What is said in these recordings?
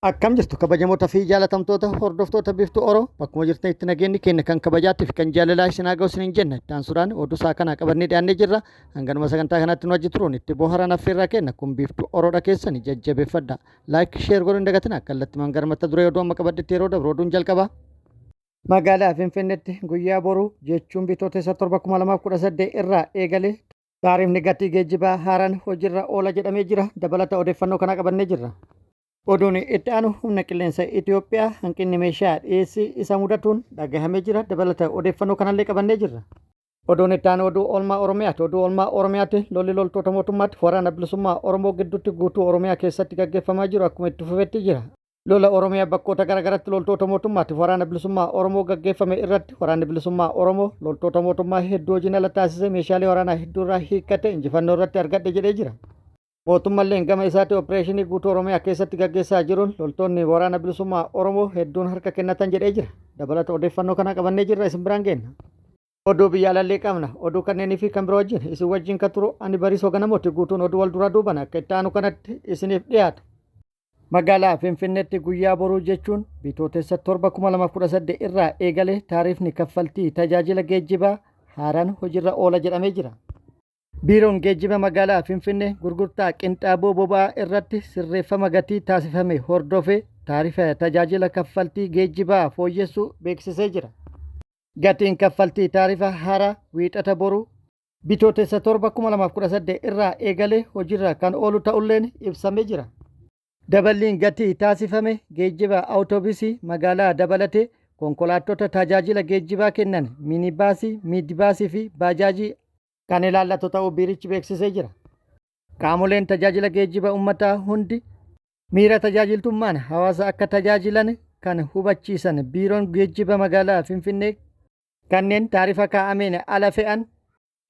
Akkam jirtu kabajamoota fi jaalatamtoota hordoftoota Biiftuu Oro bakkuma jirtanitti nageenyi keenya kan kabajaatti fi kan jaalalaa isin haa ga'u isiniin jenna. Itti aansuudhaan oduu isaa kana qabannee dhiyaannee jirra. Hanganuma sagantaa kanaatti nu wajji turuun itti boharan affeerraa kenna. Kun Biiftuu Oroodha keessani jajjabeeffadha. Like share godhuu hin dagatina. Kallattimaan gara mata duree oduu amma qabadhetti yeroo dabru oduun jalqaba. Magaalaa Finfinneetti guyyaa boruu jechuun Bitootessa 7 2018 irraa eegalee taarifni gatii geejjibaa haaraan hojiirra oola jedhamee jira. Dabalata odeeffannoo kana qabannee jirra. Oduun itti aanu humna qilleensa Itoophiyaa hanqinni meeshaa dhiyeessii isa mudatuun dhagahamee jira. Dabalata odeeffannoo kanallee qabannee jirra. Oduun itti aanu oduu oolmaa Oromiyaati. Oduu oolmaa Oromiyaatti lolli loltoota mootummaatti waraana bilisummaa Oromoo gidduutti guutuu Oromiyaa keessatti gaggeeffamaa jiru akkuma itti fufetti jira. Lola Oromiyaa bakkoota garaagaratti loltoota mootummaatti waraana bilisummaa Oromoo gaggeeffame irratti waraanni bilisummaa Oromoo loltoota mootummaa hedduu hojiin ala taasisee meeshaalee waraanaa hedduu irraa hiikkate injifannoo irratti argadhe jedhee jira. Mootummalleen gama isaatiin opereeshinii guutuu Oromiyaa keessatti gaggeessaa jiruun loltoonni waraana bilisummaa Oromoo hedduun harka kennatan jedhee jira. Dabalata odeeffannoo kana qabannee jirra isin biraan geenna. Oduu biyya alallee qabna. Oduu kanneenii fi kan biroo wajjin isin wajjin kan turu ani Bariisoo Ganamooti guutuun oduu wal duraa duuban akka itti aanu kanatti isiniif dhiyaata. Magaalaa Finfinneetti guyyaa boruu jechuun Bitootessa 7 2018 irraa eegalee taarifni kaffaltii tajaajila geejjibaa haaraan hojiirra oola jedhamee jira. Biiroon Geejjiba Magaalaa Finfinnee gurgurtaa qinxaaboo boba'aa irratti sirreeffama gatii taasifame hordofee taarifa tajaajila kaffaltii geejjibaa fooyyessuu beeksisee jira. Gatiin kaffaltii taarifa haaraa Wiixata boruu Bitootessa 7, 2018 irraa eegalee hojiirra kan oolu ta'ulleen ibsamee jira. Daballiin gatii taasifame geejjiba awutoobisii magaalaa dabalatee konkolaattota tajaajila geejjibaa kennan minibaasii, miidibaasii fi baajaajii kan ilaallatu ta'uu biirichi beeksisee jira. Qaamoleen tajaajila geejjiba ummataa hundi miira tajaajiltummaan hawaasa akka tajaajilan kan hubachiisan Biiroon Geejjiba Magaalaa Finfinnee kanneen taarifa kaa'ameen ala fe'an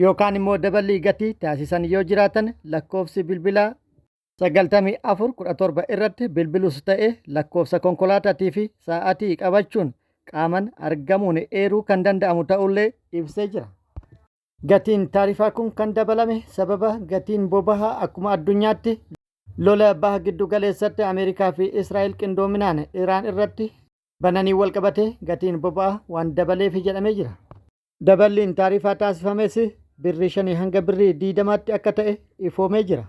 yookaan immoo daballii gatii taasisan yoo jiraatan lakkoofsi bilbilaa 94 17 irratti bilbilus ta'e lakkoofsa konkolaataatii fi sa'aatii qabachuun qaaman argamuun eeruu kan danda'amu ta'ullee ibsee jira. Gatiin taarifaa kun kan dabalame sababa gatiin bobahaa akkuma addunyaatti lola baha giddu galeessatti Ameerikaa fi Israa'el qindoominaan Iraan irratti bananii walqabatee gatiin boba'aa waan dabaleefi jedhamee jira. Daballiin taarifaa taasifames birrii shanii hanga birrii diidamaatti akka ta'e ifoomee jira.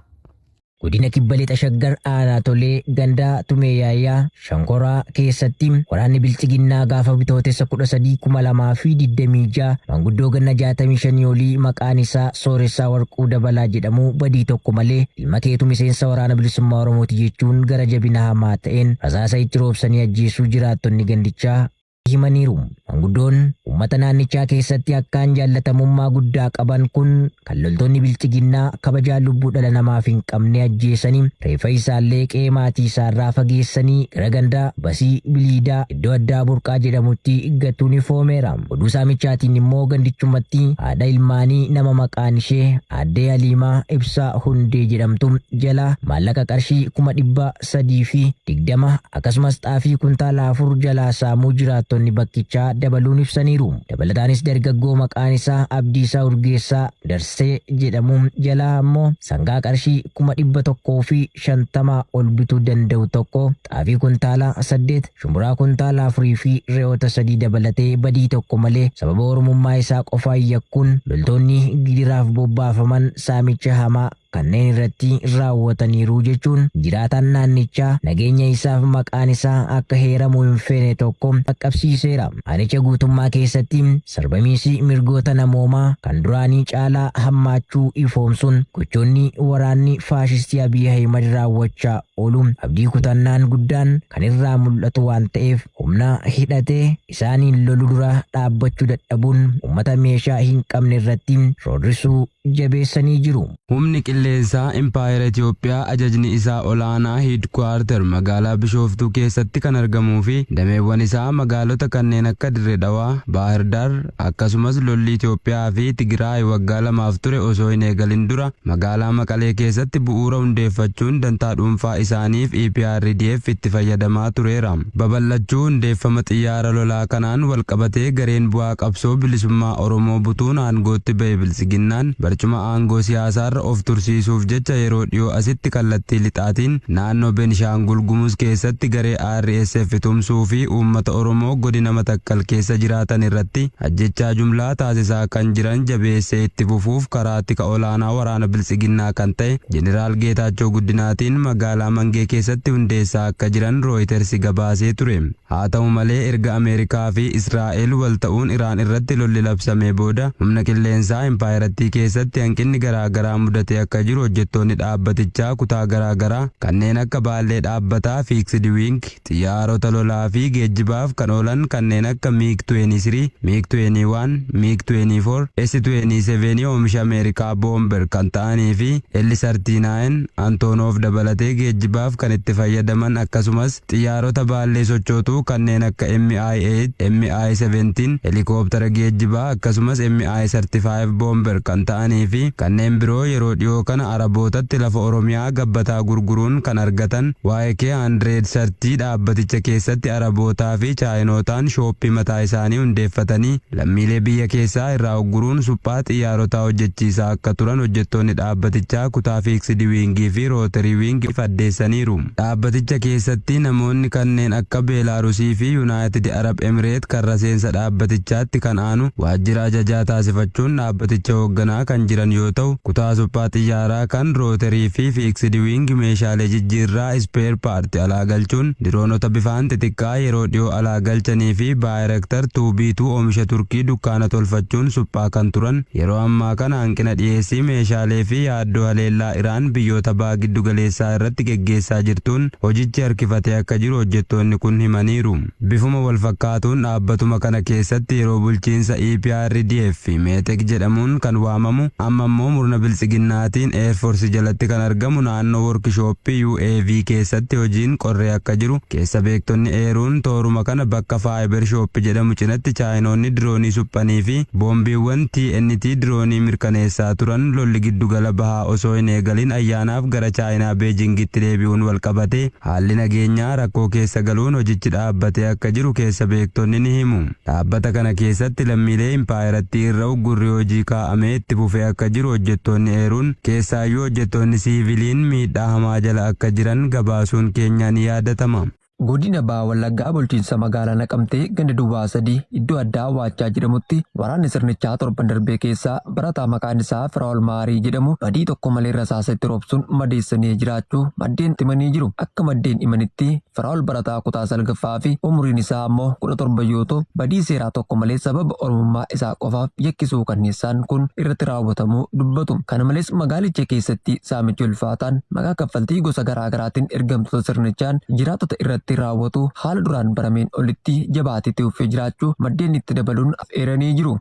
Godina Kibba Lixa Shaggar Aanaa Tolee ganda Tumee Yaayyaa Shankoraa keessatti waraanni Bilxiginnaa gaafa Bitootessa 13, 2026 maanguddoo ganna 65 olii maqaan isaa Sooressaa Warquu Dabalaa jedhamu badii tokko malee ilma keetu miseensa Waraana Bilisummaa Oromooti jechuun gara jabina hamaa ta'een rasaasa itti roobsanii ajjeesuu jiraattonni gandichaa himaniiru. Manguddoon uummata naannichaa keessatti akkaan jaallatamummaa guddaa qaban kun kan loltoonni Bilxiginnaa kabajaa lubbuu dhala namaaf hin qabne ajjeesanii reeffa isaallee qe'ee maatii isaarraa fageessanii gara ganda Basii Biliidaa iddoo addaa Burqaa jedhamutti gatuun ifoomeera. Oduu saamichaatiin immoo gandichumatti haadha ilmaanii nama maqaan ishee Aaddee Haliimaa Ibsaa Hundee jedhamtu jalaa maallaqa qarshii 320,000 akkasumas xaafii kuntaala 4 jalaa saamuu jiraattonni bakkichaa dabaluun ibsaniiru. Dabalataanis dargaggoo maqaan isaa Abdiisaa Urgeessaa Darsee jedhamu jalaa ammoo sangaa qarshii 150,000 ol bituu danda'u tokko, xaafii kuntaala 8, shumburaa kuntaala 4 fi re'oota 3 dabalatee badii tokko malee sababa Oromummaa isaa qofaan yakkuun loltoonni gidiraaf bobbaafaman saamicha hamaa kanneen irratti raawwataniiru jechuun jiraataan naannichaa nageenya isaaf maqaan isaa akka heeramu hin feene tokko qaqqabsiiseera. Aanicha guutummaa keessatti sarbamiinsi mirgoota namoomaa kan duraanii caalaa hammaachuu ifoomsuun gochoonni waraanni faashistii Abiy Ahimad raawwachaa oolu abdii kutannaan guddaan kan irraa mul'atu waan ta'eef humna hidhatee isaaniin lolu dura dhaabbachuu dadhabuun uummata meeshaa hin qabne irratti roorrisuu jabeessanii jiru. Humni qilleensaa impaayera Itoophiyaa ajajni isaa olaanaa, Headquarter, magaalaa Bishooftuu keessatti kan argamuu fi dameewwan isaa magaalota kanneen akka Dirre Dhawaa, Baahir Daar, akkasumas lolli Itoophiyaa fi Tigiraay waggaa lamaaf ture osoo hin eegalin dura magaalaa Maqalee keessatti bu'uura hundeeffachuun dantaa dhuunfaa isaaniif eprdf itti fayyadamaa tureera. Babal'achuu hundeeffama xiyyaara lolaa kanaan walqabatee gareen bu'aa qabsoo bilisummaa Oromoo butuun aangootti bahe Biltsiginnaan barcuma aangoo siyaasaarra of tursiisuuf jecha yeroo dhiyoo asitti kallattii lixaatiin naannoo Benishaangul Gumuz keessatti garee RSF tumsuu fi uummata Oromoo godina Matakkal keessa jiraatan irratti ajjechaa jumlaa taasisaa kan jiran jabeessee itti fufuuf karaa tika olaanaa waraana Biltsiginnaa kan ta'e Jeneraal Geetaachoo Guddinaatiin magaalaa Mangee keessatti hundeessaa akka jiran Rooyitersi gabaasee ture. Haa ta'u malee erga Ameerikaa fi Israa'el wal ta'uun Iraan irratti lolli labsamee booda humna qilleensaa impaayerattii keessatti hanqinni garaa garaa mudatee akka jiru hojjettoonni dhaabbatichaa kutaa garaa garaa kanneen akka baallee dhaabbataa fixed wing, xiyyaarota lolaa fi geejjibaaf kan oolan kanneen akka MiG 23, MiG 21, MiG 24, S27 oomisha Ameerikaa Bomber kan ta'anii fi L39 Antonov dabalatee geejjibaaf kan itti fayyadaman, akkasumas xiyyaarota baallee sochootuu kanneen akka Mi-8, Mi-17 helikooптara geejjibaa, akkasumas Mi-35 Bomber kan ta'anii fi kanneen biroo yeroo dhiyoo kana Arabootatti lafa Oromiyaa gabbataa gurguruun kan argatan YK 130 dhaabbaticha keessatti Arabootaa fi Chaayinootaan shooppii mataa isaanii hundeeffatanii lammiilee biyya keessaa irraa ugguruun suphaa xiyyaarotaa hojjechiisaa akka turan hojjettoonni dhaabbatichaa kutaa fixed wingii fi rotary wing addeessaniiru. Dhaabbaticha keessatti namoonni kanneen akka Beelaarusii fi Yuunaayitid Arab Emireet karra seensa dhaabbatichaatti kan aanu waajjira ajajaa taasifachuun dhaabbaticha hoogganaa kan jiran yoo ta'u, kutaa suphaa xiyyaaraa kan rotary fi fixed wing meeshaalee jijjiirraa, spare part, alaa galchuun diroonota bifaan xixiqqaa yeroo dhiyoo alaa galchanii fi Bayraktar 2B2 oomisha Turkii dukkaana tolfachuun suphaa kan turan, yeroo ammaa kana hanqina dhiyeessii meeshaalee fi yaaddoo haleellaa Iraan biyyoota baha giddu galeessaa irratti geggeessaa jirtuun hojichi harkifatee akka jiru hojjettoonni kun himaniiru. Bifuma wal fakkaatuun dhaabbatuma kana keessatti yeroo bulchiinsa EPRDF fi METEC jedhamuun kan waamamu, amma immoo murna Biltsiginnaatiin Air Force jalatti kan argamu naannoo workshooppii UAV keessatti hojiin qorree akka jiru keessa beektonni eeruun, tooruma kana bakka Fiber Shop jedhamu cinatti Chaayinoonni diroonii suphanii fi boombiiwwan TNT diroonii mirkaneessaa turan lolli giddugala bahaa osoo hin eegalin ayyaanaaf gara Chaayinaa Beejingitti deebi'uun wal qabate haalli nageenyaa rakkoo keessa galuun hojichi dhaabbatee akka jiru keessa beektonni ni himu. Dhaabbata kana keessatti lammiilee impaayerattii irra uggurri hojii kaa'amee itti fufee akka jiru hojjettoonni eeruun, keessaayyuu hojjettoonni siiviliin miidhaa hamaa jala akka jiran gabaasuun keenya ni yaadatama. Godina Baha Wallaggaa, bulchiinsa magaalaa Naqamtee, ganda Duwwaa 3 iddoo addaa Waachaa jedhamutti waraanni sirnichaa torban darbee keessaa barataa maqaan isaa Firaa'ol Maarii jedhamu badii tokko malee rasaasa itti roobsuun madeessanii jiraachuu maddeen himanii jiru. Akka maddeen himanitti, Firaa'ol barataa kutaa salgaffaa fi umuriin isaa ammoo 17 yoo ta'u, badii seeraa tokko malee sababa Oromummaa isaa qofaaf yakkisuu kanneessaan kun irratti raawwatamuu dubbatu. Kana malees, magaalicha keessatti saamichi ulfaataan maqaa kaffaltii gosa garaa garaatiin ergamtoota sirnichaan jiraattota irratti raawwatu haala duraan barameen olitti jabaatetti uffee jiraachuu maddeen itti dabaluun eeranii jiru.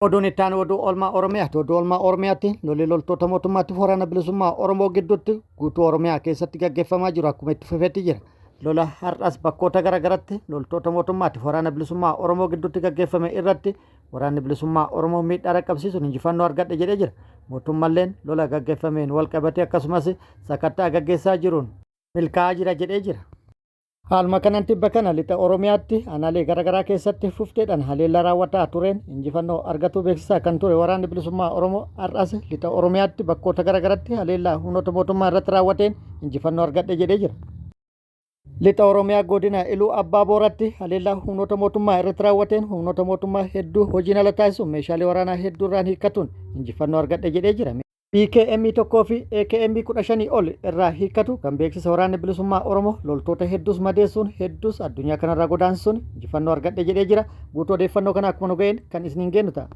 Oduun itti aanu oduu oolmaa Oromiyaati. Oduu oolmaa Oromiyaatti lolli loltoota mootummaatti waraana bilisummaa Oromoo gidduutti guutuu Oromiyaa keessatti gaggeeffamaa jiru akkuma itti fufeetti jira. Lola har'as bakkoota garaagaratti loltoota mootummaatti waraana bilisummaa Oromoo gidduutti gaggeeffame irratti waraanni bilisummaa Oromoo miidhaa dhaqqabsiisuun injifannoo argadhe jedhee jira. Mootummalleen lola gaggeeffameen wal qabatee akkasumas sakattaa gaggeessaa jiruun milkaa'aa jira jedhee jira. Haaluma kanaan tibba kana lixa Oromiyaatti aanaalee garaagaraa keessatti fufteedhaan haleellaa raawwataa tureen injifannoo argatuu beeksisaa kan ture waraanni bilisummaa Oromoo har'as lixa Oromiyaatti bakkoota garaagaraatti haleellaa humnoota mootummaa irratti raawwateen injifannoo argadhe jedhee jira. Lixa Oromiyaa, godina Iluu Abbaa Booratti haleellaa humnoota mootummaa irratti raawwateen humnoota mootummaa hedduu hojiin ala taasisuun meeshaalee waraanaa hedduu irraan hiikkatuun injifannoo argadhe jedhee jira. BKM 1 fi AKM 15 ol irraa hiikkatu kan beeksisa waraanni bilisummaa Oromoo loltoota hedduus madeessuun hedduus addunyaa kanarraa godaansisuun injifannoo argadhe jedhee jira. Guutuu odeeffannoo kana akkuma nu ga'een kan isiniin geennu ta'a.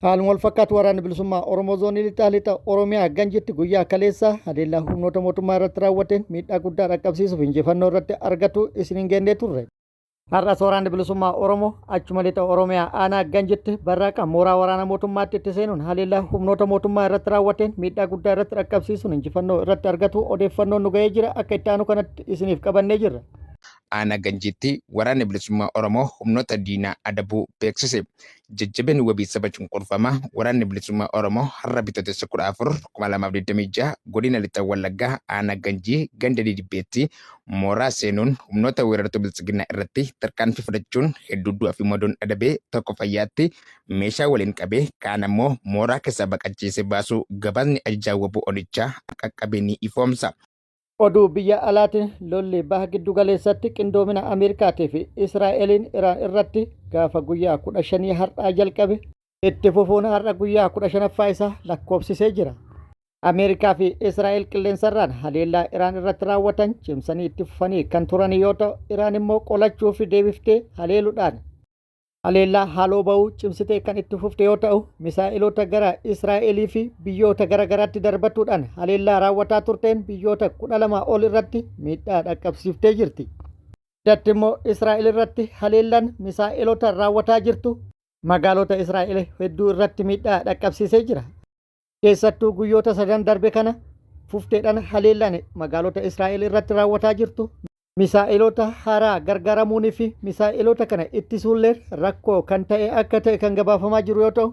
Haaluma wal fakkaatu waraanni bilisummaa Oromoo zoonii lixaa lixa Oromiyaa Ganjitti guyyaa kaleessaa haleellaa humnoota mootummaa irratti raawwateen miidhaa guddaa dhaqqabsiisuuf injifannoo irratti argatu isiniin geennee turre. Har'as waraanni bilisummaa Oromoo achuma lixa Oromiyaa aanaa Ganjitti barraaqa mooraa waraana mootummaatti itti seenuun haleellaa humnoota mootummaa irratti raawwateen miidhaa guddaa irratti dhaqqabsiisuun injifannoo irratti argatu odeeffannoon nu ga'ee jira, akka itti aanu kanatti isiniif qabannee jirra. Aanaa Ganjiitti Waraanni Bilisummaa Oromoo humnoota diinaa adabuu beeksise. Jajjabeen wabii saba cunqurfamaa Waraanni Bilisummaa Oromoo har'a Bitootessa 14, 2026 Godina Lixa Wallaggaa Aanaa Ganjii ganda Didibbeetti mooraa seenuun humnoota weerartuu Biltsiginnaa irratti tarkaanfii fudhachuun hedduu du'aa fi madoon adabee tokko fayyaatti meeshaa waliin qabee kaan ammoo mooraa keessaa baqachiisee baasuu gabaasni ajajaa wbo onichaa qaqqabe ni ifoomsa. Oduu biyya alaatiin lolli baha giddu galeessatti qindoomina Ameerikaatii fi Israa'eliin Iraan irratti gaafa guyyaa 15 har'aa jalqabe itti fufuun har'a guyyaa 15ffaa isaa lakkoofsisee jira. Ameerikaa fi Israa'el qilleensarraan haleellaa Iraan irratti raawwatan cimsanii itti fufanii kan turan yoo ta'u, Iraan immoo qolachuu fi deebiftee haleeluudhaan haleellaa haaloo ba'uu cimsitee kan itti fufte yoo ta'u, misaa'eloota gara Israa'elii fi biyyoota gara garaatti darbatuudhaan haleellaa raawwataa turteen biyyoota 12 ol irratti miidhaa dhaqqabsiiftee jirti. Addatti immoo Israa'el irratti haleellaan misaa'eloota raawwataa jirtu magaalota Israa'el hedduu irratti miidhaa dhaqqabsiisee jira. Keessattuu guyyoota sadan darbe kana fufteedhaan haleellaan magaalota Israa'el irratti raawwataa jirtu misaa'eloota haaraa gargaaramuunii fi misaa'eloota kana ittisuullee rakkoo kan ta'e akka ta'e kan gabaafamaa jiru yoo ta'u,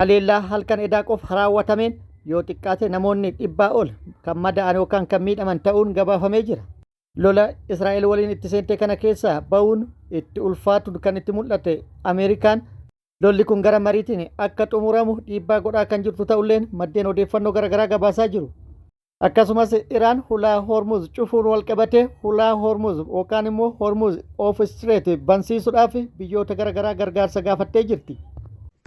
haleellaa halkan edaa qofa raawwatameen yoo xiqqaate namoonni dhibbaa ol kan madaa'an yookaan kan miidhaman ta'uun gabaafamee jira. Lola Israa'el waliin itti seente kana keessaa ba'uun itti ulfaatu kan itti mul'ate Ameerikaan lolli kun gara mariitiin akka xumuramu dhiibbaa godhaa kan jirtu ta'ulleen maddeen odeeffannoo garaagaraa gabaasaa jiru. Akkasumas Iraan hulaa Hormuz cufuun walqabatee hulaa Hormuz yookaan immoo Hormuz of Strait bansiisuudhaaf biyyoota garaagaraa gargaarsa gaafattee jirti.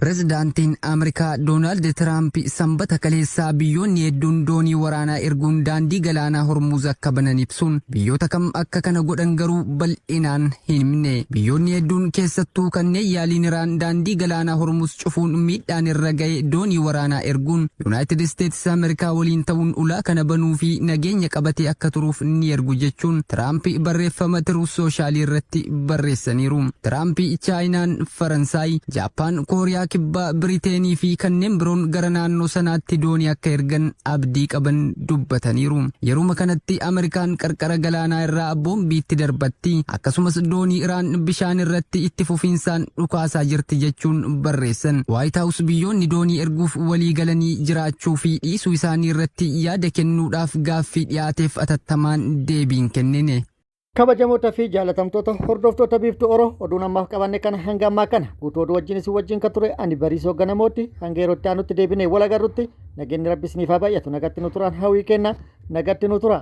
Pirezidaantiin Ameerikaa Doonaald Tiraamp Sanbata kaleessaa biyyoonni hedduun doonii waraanaa erguun daandii galaanaa Hormuuz akka banan ibsuun, biyyoota kam akka kana godhan garuu bal'inaan hin himne. Biyyoonni hedduun keessattuu kanneen yaaliin Iraan daandii galaanaa Hormuuz cufuun miidhaan irra ga'e doonii waraanaa erguun Yunaayitid Isteetis Ameerikaa waliin ta'uun ulaa kana banuu fi nageenya qabatee akka turuuf ni ergu jechuun Tiraamp barreeffama Tiruus Sooshaalii irratti barreessaniiru. Tiraamp Chaayinaan, Faransaay, Jaappaan, Kooriyaa Kibbaa, Biriteenii fi kanneen biroon gara naannoo sanaatti doonii akka ergan abdii qaban dubbataniiru. Yeruma kanatti Ameerikaan qarqara galaanaa irraa boombii itti darbatti, akkasumas doonii Iraan bishaan irratti itti fufiinsaan dhukaasaa jirti jechuun barreessan. Waayit Haawus biyyoonni doonii erguuf walii galanii jiraachuu fi dhiisuu isaanii irratti yaada kennuudhaaf gaaffii dhiyaateef atattamaan deebii hin kennine. Kabajamoota fi jaalatamtoota hordoftoota Biiftuu Oro, oduun ammaaf qabanne kana hanga ammaa kana guutuu oduu wajjin isin wajjin kan ture ani Bariisoo Ganamooti. Hanga yeroo itti aanutti deebinee wal agarrutti nageenyi Rabbi isiniif haa baay'atu. Nagatti nu turaan hawwii kenna, nagatti nu tura.